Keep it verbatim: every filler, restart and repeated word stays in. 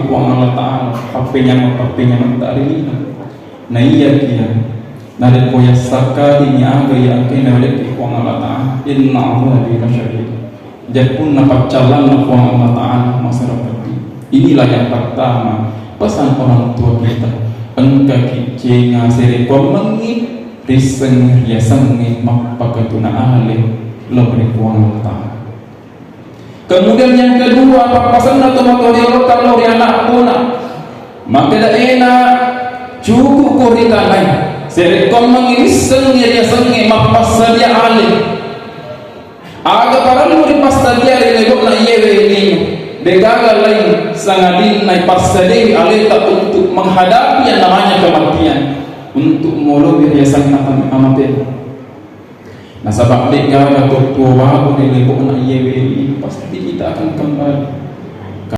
Puang Allah Ta'ala, pappenyameng-pappenyameng ta'rifna. Na iya kia, narekko yassakkalini aga iya engkae nawerekki Puang Allah Ta'ala, inna azabi lasyadid. Jappunna paccallanna Puang Allah Ta'ala masalah peddi. Inilah yang pertama, pesan orang tua kita. Engka kiccenga serekkuammengngi, risseng riasengnge mappakatuna ale lao ri Puang Allah Ta'ala. Kemudian yang kedua, pappasenna tomatoa riolotta lao ri anakpuna. Makkeda ena, cukup ko ritanai. Serekkuammengngi risseng riasengnge mappassadia ale. Aga parellu ripassadia ri lebo'na iyewe lino. Degaga lain sangadinna ipassadiai aleta untuk menghadapi yang namanya kematian. Untuk moloi riasenna amate. Nasaba de'gaga to tuo babo ri lebo'na iyewe lino, pasti kita akan kembali.